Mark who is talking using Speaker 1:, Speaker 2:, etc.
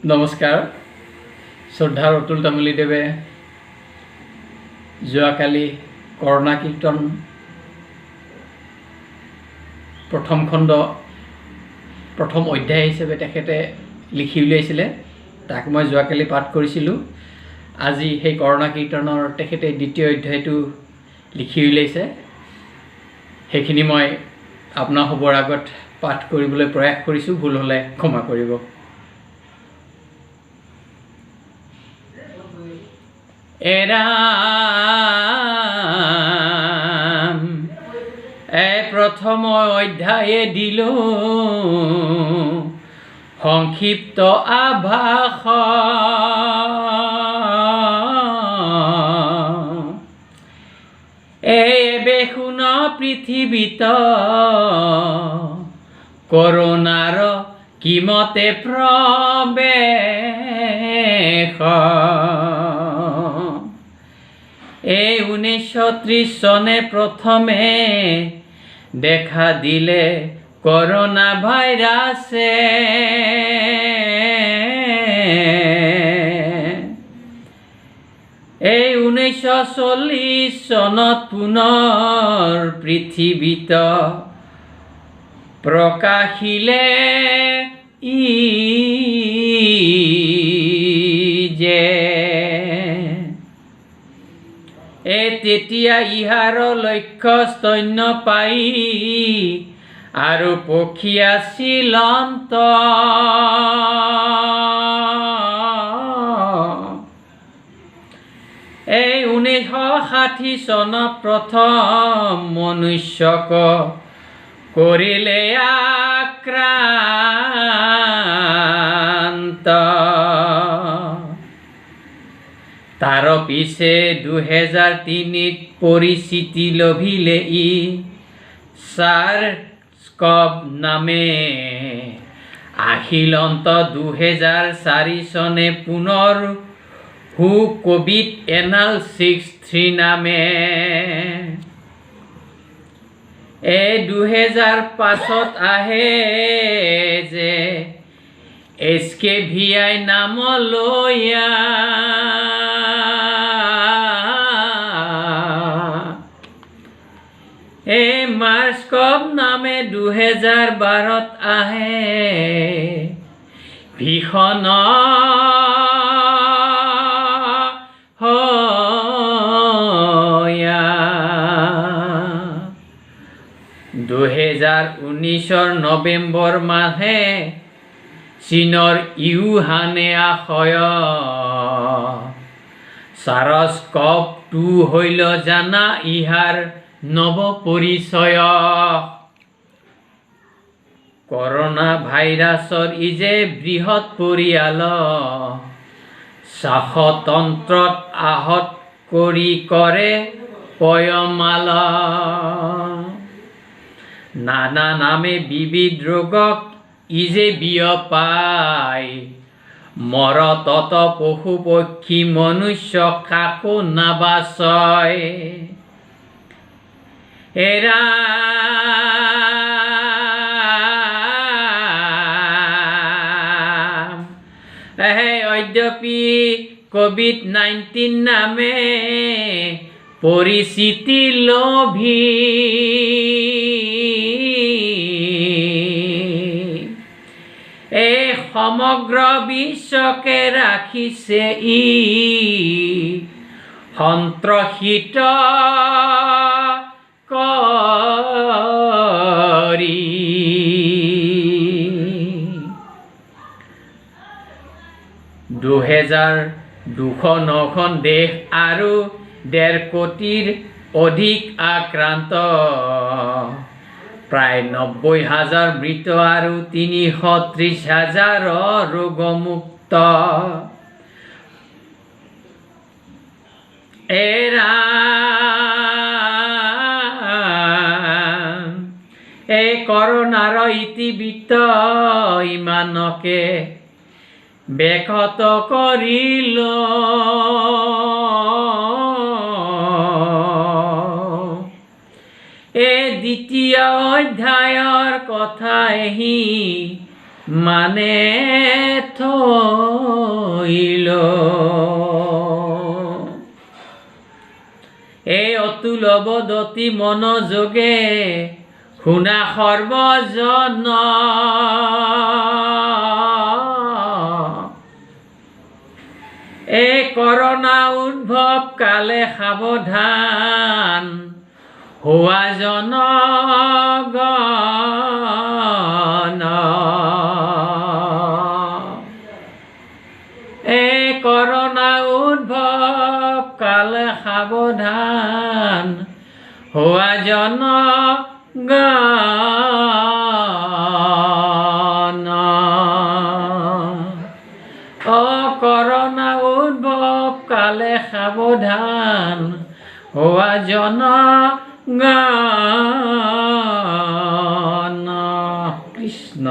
Speaker 1: নমস্কাৰ। শ্ৰদ্ধাৰ অতুল তামুলীদেৱে যোৱাকালি কৰোণা কীৰ্তন প্ৰথম খণ্ড প্ৰথম অধ্যায় হিচাপে তেখেতে লিখি উলিয়াইছিলে, তাক মই যোৱাকালি পাঠ কৰিছিলোঁ। আজি সেই কৰোণা কীৰ্তনৰ তেখেতে দ্বিতীয় অধ্যায়টো লিখি উলিয়াইছে, সেইখিনি মই আপোনাৰ সবৰ আগত পাঠ কৰিবলৈ প্ৰয়াস কৰিছোঁ। ভুল হ'লে ক্ষমা কৰিব। এৰাম এ প্ৰথম অধ্যায়ে দিলো সংক্ষিপ্ত আভাস, এবে শুন পৃথিৱীত কৰোণাৰ কিমতে প্ৰৱেশ। এই 1930 চনে প্ৰথমে দেখা দিলে কৰোণা ভাইৰাছে, এই 1940 চনত পুনৰ পৃথিৱীত প্ৰকাশিলে ই যে। এ তেতিয়া ইহাৰ লক্ষ্য স্তন্যপায়ী আৰু পক্ষী আছিলন্ত, এই 1960 চনত প্ৰথম মনুষ্যক কৰিলে আক্ৰান্ত। তাৰ পিছে 2003ত পৰিচিতি লভিলে ই ছাৰ্চ-কভ নামে। আহিলন্ত 2004 চনে পুনৰ হু কোভিড এনাল 63 নামে। এই 2005ত আহে যে HKVI নাম লৈয়া, এই মাৰ্চ-কভ নামে 2012ত আহে ভীষণ হয়া। 2019ৰ নৱেম্বৰ মাহে চীনৰ ইউহানে আশয় ছাৰচ-কভ 2 হৈল জানা ইহাৰ নৱ পৰিচয়। কৰোণা ভাইৰাছৰ ই যে বৃহৎ পৰিয়াল, শ্বাসতন্ত্ৰত আহত কৰি কৰে পয়মাল। নানা নামে বিবিধ ৰোগক ই যে বিয়পায়, মৰতত পশু পক্ষী মনুষ্য কাকো নাবাচয়। এৰা হে অদ্যপি কোভিড 19 নামে পৰিচিতি লভি এই সমগ্ৰ বিশ্বকে ৰাখিছে ই সন্ত্ৰসিত কৰি। 2209খন দেশ আৰু 1.5 কোটিৰ অধিক আক্ৰান্ত, প্ৰায় 90 হাজাৰ মৃত আৰু 330 হাজাৰ ৰোগমুক্ত। এৰা এই কৰোণাৰ ইতিবৃত্ত ইমানকে বেকত কৰিল। এই দ্বিতীয় অধ্যায়ৰ কথা এহি মানে থৈল। এই অতুল বদতি মনোযোগে শুনা সৰ্বজন, এই কৰোণা উদ্ভৱ কালে সাৱধান হোৱা জনগণ। এই কৰোণা উদ্ভৱ কালে সাৱধান হোৱা জনগণ। অ কৰোণা উদ্ভৱ কালে সাৱধান হোৱা জনগণ। কৃষ্ণ।